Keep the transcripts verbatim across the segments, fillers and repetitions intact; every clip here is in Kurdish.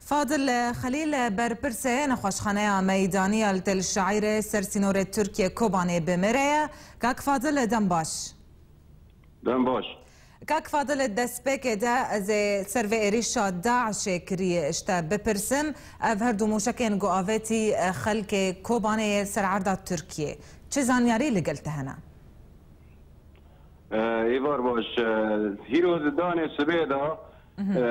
Fadil Xelîl, berpirsê nexweşxaneya meydanî ya li Tel Şaîrê ser sînorê Tirkiye Kobanê bi me re ye. Kak Fadil, dem baş. Dem baş. Kak Fadil, destpêkê de ez ê ser vê êrîşa DAIŞê kirî ji te bipirsim. Ev her du mûşekên ku avêtî xelkê Kobanê yê ser erda Tirkiyê. Çi zanyarî li gel te hene? E, êvar baş. E, hîro di danê sibê de, e,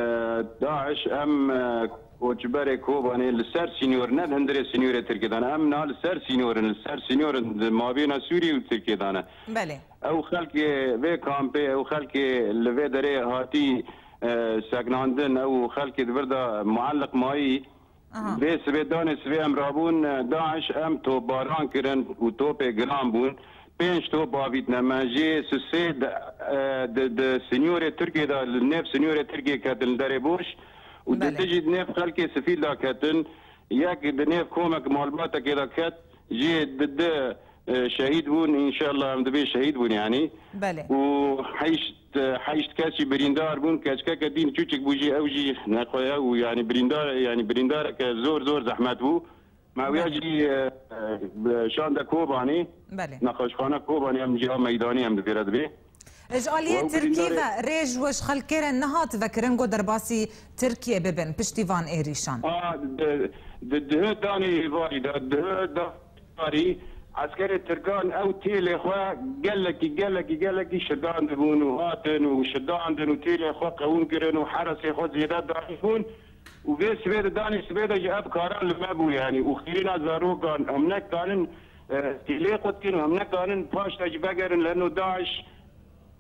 DAIŞ em, e, koçberê Kobanê li ser sînyor, ne di hundirê sînyorê Tirkiyê de ne. Em niha li ser sînyor in, li ser sînyor in, di mabêna Sûriyê û Tirkiyê de ne. Belê. Ew xelkê vê kampê, ew xelkê li vê derê hatî, e, sekinandin, ew xelkê di vir de muelliq mayî, Aha. Vê sibê danê sibê em rabûn, e, DAIŞ em topbaran kirin û topê giran bûn. Pênc top avîtine me. Jê sisê di, e, di, di sînyorê Tirkiyê de, li nêv sînyorê Tirkiyê ketin li derê boş û Belê. Diti jî di nêv xelkê sifîl de ketin. Yek di nêv komek malbatekê de ket. Jê di di e, şehîd bûn, înşallah em dibê şehîd bûn, yanî. Belê. Û heşt, e, heşt kes jî birîndar bûn, keçkeke dîn çûçik bû jî, ew jî nexweya û, yanî, birîndar, yanî, birîndareke zor, zor zehmet bû. Me wiya Belê. Jî, e, e, şande Kobanê, Belê. Nexweşxane Kobanê, em ciha meydanî em dibê re dibê. Ji aliyê Tirkî ve rê ji we ji xelkê re nehat vekirin ku derbasî Tirkiyê bibin piştî van êrîşan? A, di, di, di danê êvarî de, di da- Tarî, eskerê Tirkan ew têlê xwe gelekî, gelekî, gelekî şidandibûn û hatin û şidandin û têlê xwe qewûn kirin û heresê xwe zêde danîbûn û vê sibê de danî sibê de ji ev karan li me bû, yanî, û xîrîna zarokan em nekarin, e, têlê xwe dikin û em nekarin paş de jî vegerin leno DAIŞ.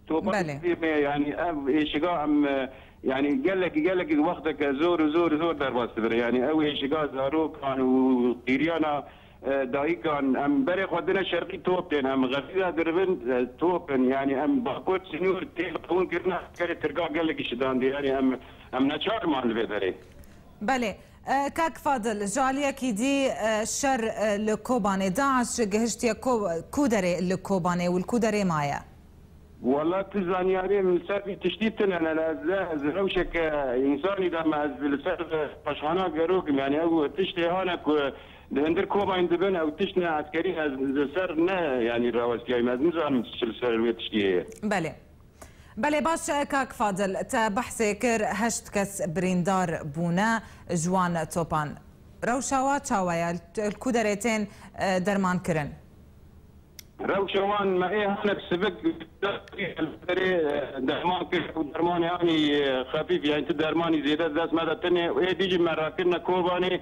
Topa Belê. Dê me, yanî ev êşiga em, e, yanî gelekî, gelekî wexteke zor û zor û zor derbas dibire. Yanî ew êşiga zarokan û qîriyana, e, dayikan, em berê xwe dine şerqî top tên, em xefî de dirivin, e, top in. Yanî em bakur sînor têl qewûn kirine, eskerê Tirka gelekî şidandî. Yanî em, em neçar man li vê derê. Belê. E, Kak Fadil, ji aliyekî dî, e, şer, e, li Kobanê, DAIŞ gihiştiye ku, ku derê li Kobanê û li ku derê maye? Wala tu zanyariyê min li ser vî tiştî tune ne, ez, ez rewşeke însanî de me, ez li ser paşxana gerok im, yanî ew tiştê hane ku di hundir Kobanê dibin, ew tişt ne eskerî, ez li ser ne, yanî rawestiyayî me, ez nizanim çi li ser wê tiştî heye. Belê. Belê, baş e, Kak Fadil, te behsê kir, heşt kes birîndar bûne ji wan topan. Rewşa wa çawa ye? Li ku derê tên, e, derman kirin? Rewşa wan me ê hane sivik derê, e, derman kir û dermanê anî, e, xefîf, yani tu dermanî zêde dest me de tune û ê dî jî me rakirine Kobanê,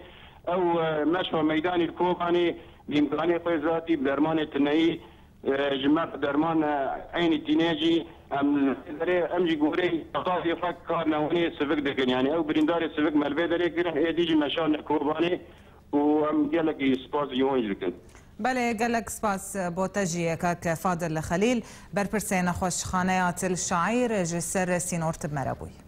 ew, e, meşfa meydanî li Kobanê, bi îmkanê xwe zatî, bi dermanê tuneyî, E, ji me derman, e, eynî tînê jî em li vê derê, em jî goreyê axafê xwe kar newonê sivik dikin. Yani ew birîndarê sivik me li vê derê kirin, êdî jî me şandine Kobanê û em gelekî spasî wan jî dikin. Belê, gelek spas bo te jî, Kak Fadil Xelîl, berpirsê nexweşxaneya Til Şaîr ji ser sînor tu bi me re bûyî.